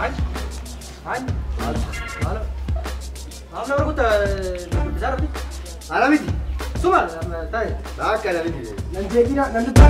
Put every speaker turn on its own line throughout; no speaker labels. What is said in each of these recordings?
Ani. Maal? Maal nama rukuta dubbisaa rabbi?
Ala miti.
Suma taa'e.
Bakka ala miti.
Nan jeeqina nan dubbisa.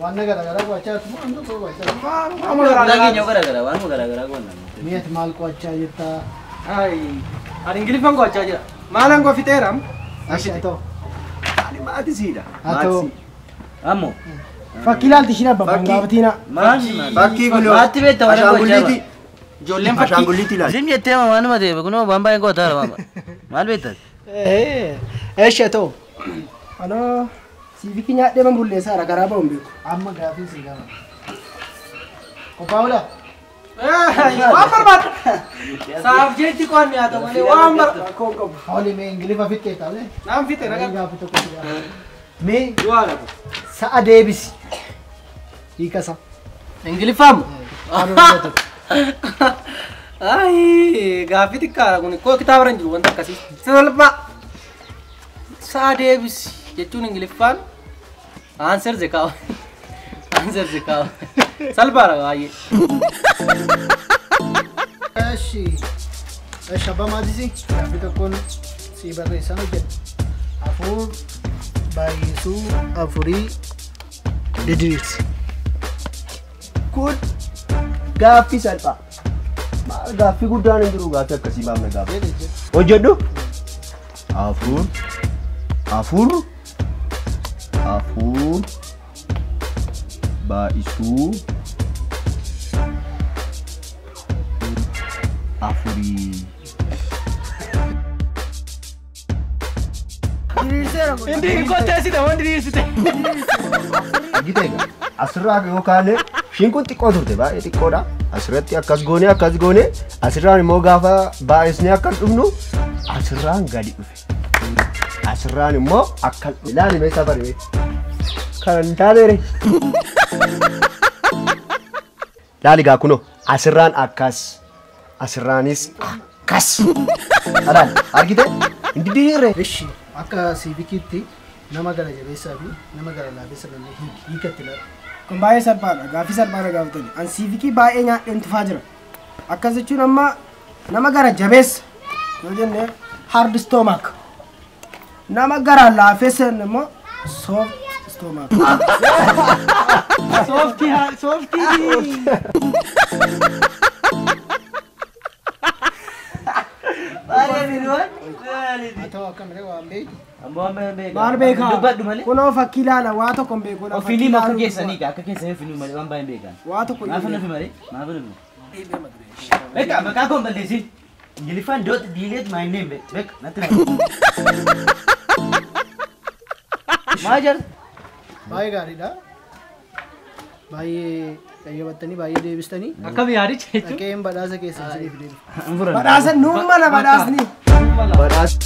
Waan gara-gara qo'achaa jirtu moo hunduu qo'achaa jirtu?
Dhageenya gara-gara waanuma gara-garaa qo'anna.
Mi'eet maal qo'achaa jirtaa?
Ani Ingiliffaan qo'achaa jira. Maalan koo fixeera.
Ashi haa ta'u.
Ani maatisiidha.
Haa ta'u.
Ammoo.
Fakkii ilaalti ishiin abbaan gaafatina.
Fakkii kunoo.
Maatti beektaa waan qo'achaa
Ashaangulliitii.
Ijoolleen fakkii.
Ashaangulliitii ilaali.
Zim jettee waanuma ta'e kunoo waan baay'ee qo'ataa jira maal beektaa?
Eeshi haa ta'u.
Anoo siivikii nyaadhee man bulleessaadha karaa ba'uun beeku.
Amma gaaffii si gaafa. Qophaa'uudha?
Waan barbaadu. Saaf jeetti qo'anne haa ta'u malee waan barbaadu.
Rakkoo hin qabu.
Hawli mee Ingiliffa fixxee taate?
Naan fixe nagaa.
Gaaffii tokko si gaafa. Mee
Du'aa lafa.
sa'a deebisi. Hiika isaa.
Ingiliffaamu?
Afaan Oromoo tokko.
Gaaffii xiqqaadha kun koo kitaaba irra hin jiru wanta akkasii. Salphaa. Sa'a deebisi jechuun Ingiliffaan answer the cow. Answer the cow. Salphaadha baay'ee.
Eshi. Eshi abbaa maatisii gaaffii tokkoon si barreessan hojjedha. 4 baay'isuu 4 didiriirsi.
Kun gaaffii salphaa. Maal gaaffii guddaan hin jiru gaaffii akkasii maaf na gaafata? Hojjedhu. 4 4 4 baay'isuu 4.
Hindi qotteessite moo diriirsite?
Argite egaa asirraa yoo kaane ishiin kun xiqqoo turte baay'ee xiqqoodha. Asirratti akkas goone akkas goone asirraan immoo gaafa baay'isnee akkas dhufnu asirraan gadi dhufe. Asirraan immoo akkan ilaali mee safari mee. Kan hin taaneere. Laali gaa kunoo asirraan akkas asirraanis akkas. Alaal argite hin diddiirre.
Eshi akka siivikiitti nama gara jabeessaa fi nama gara laafessa lollee hiikatti laata.
Kun baay'ee salphaadha. Gaaffii salphaadha gaafatani. An siivikii baay'ee nyaadheen tufaa jira. Akkas jechuun amma nama gara jabeessa yoo jenne hard stomach. Nama gara laafessa immoo soft stomach.
Sooftii sooftii.
Haa ta'u akkam ree waan beektu.
Maal beekaa?
Dubbadhu malee.
Kunoo fakkii ilaala waa tokko hin beeku.
Ofiinii akka keessanii akka keessanii ofiinii malee waan baay'ee beekan.
Waa tokko
Maaf nafi malee? Maaf nafi? Beeka maqaa koo hin balleessin. Ingiliffaan don't delete my name beeka natti hima. Maal jedhu?
Baay'ee gaariidha. Baay'ee qayyabattanii baay'ee deebistanii.
Akkam yaadicha jechuun?
Dhaqeen badhaasa keessan isiniif deebisa.
Badhaasa nuun mala badhaasni.
Badhaasa.